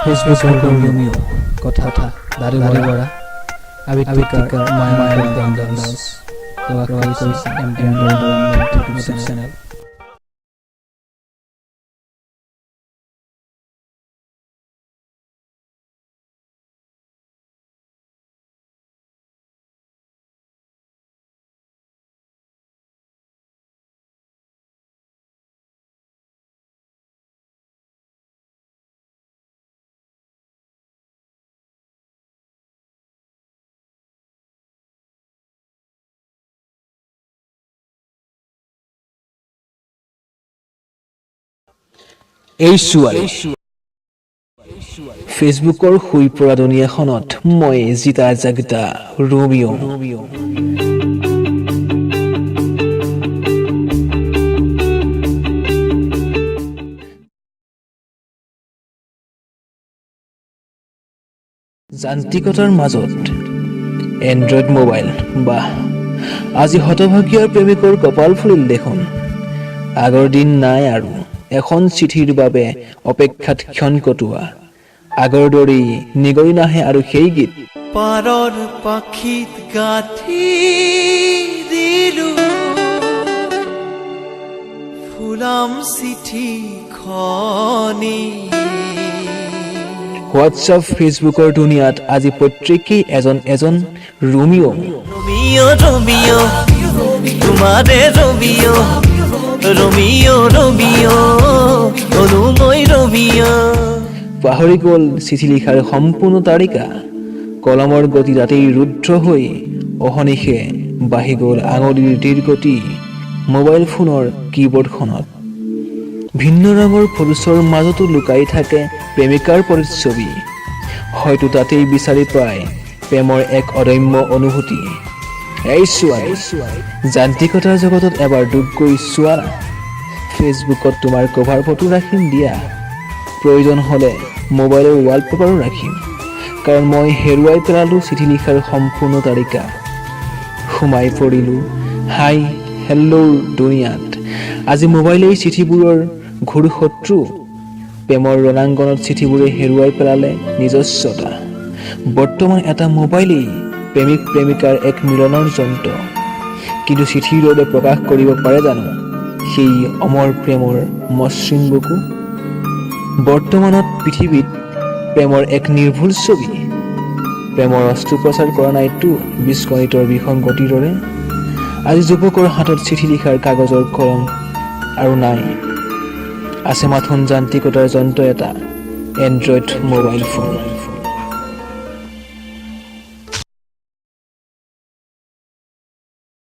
ফেচবুকৰ ৰোমিঅ', কথা দাদু বৰা, আবৃত্তিকাৰ মায়া দাস, প্ৰকাশ কৰিছে এম পি ইউটিউব চেনেল। এই ছোৱালী, ফেচবুকৰ শুই পৰা দুনীয়াখনত মই জিতা জাগতা ৰোমিঅ'। যান্ত্ৰিকতাৰ মাজত এণ্ড্ৰইড মোবাইল, বাহ, আজি হতভাগীয়াৰ প্ৰেমিকৰ কপাল ফুলিল দেখোন। আগৰ দিন নাই আৰু এখন চিঠিৰ বাবে অপেক্ষাত ক্ষণ কটোৱা। আগৰ দৰেই নিগৰি নাহে আৰু সেই গীত। পাৰৰ পাখিত গাঁথি দিলো ফুলাম চিঠি খনি। হোৱাটছআপ ফেচবুকৰ দুনিয়াত আজি প্ৰত্যেকেই এজন এজন ৰোমিঅ'। ৰোমিঅ' ৰোমিঅ' তোমাৰে ৰোমিঅ', ৰোমিঅ' ৰোমিঅ' হলো মই ৰোমিঅ'। পাহৰি গ'ল চিঠি লিখাৰ সম্পূৰ্ণ তালিকা। কলমৰ গতি তাতেই ৰুদ্ধ হৈ অহৰ্নিশে বাঢ়ি গ'ল আঙুলিৰ ধীৰ গতি মোবাইল ফোনৰ কীবৰ্ডখনত। ভিন্ন ৰঙৰ ফটোছৰ মাজতো লুকাই থাকে প্ৰেমিকাৰ প্ৰতিচ্ছবি। হয়তো তাতেই বিচাৰি পায় প্ৰেমৰ এক অদম্য অনুভূতি। এই ছোৱালী, যান্ত্ৰিকতাৰ জগতত এবাৰ ডুব গৈ চোৱা না। ফেচবুকত তোমাৰ কভাৰ ফটো ৰাখিম দিয়া, প্ৰয়োজন হ'লে মোবাইলৰ ৱালপেপাৰো ৰাখিম, কাৰণ মই হেৰুৱাই পেলালোঁ চিঠি লিখাৰ সম্পূৰ্ণ তালিকা। সোমাই পৰিলোঁ হাই হেল্ল'ৰ দুনিয়াত। আজি মোবাইলেই চিঠিবোৰৰ ঘোৰ শত্ৰু। প্ৰেমৰ ৰণাংগনত চিঠিবোৰে হেৰুৱাই পেলালে নিজস্বতা। বৰ্তমান এটা মোবাইলেই প্ৰেমিক প্ৰেমিকাৰ এক মিলনৰ যন্ত্ৰ। কিন্তু চিঠিৰ দৰে প্ৰকাশ কৰিব পাৰে জানো সেই অমৰ প্ৰেমৰ মসৃণ বুকু? বৰ্তমানত পৃথিৱীত প্ৰেমৰ এক নিৰ্ভুল ছবি। প্ৰেমৰ অস্ত্ৰোপচাৰ কৰা নাইতো বীজগণিতৰ বিসংগতিৰ দৰে। আজি যুৱকৰ হাতত চিঠি লিখাৰ কাগজৰ কলম আৰু নাই, আছে মাথোন যান্ত্ৰিকতাৰ যন্ত্ৰ এটা, এণ্ড্ৰইড মোবাইল ফোন।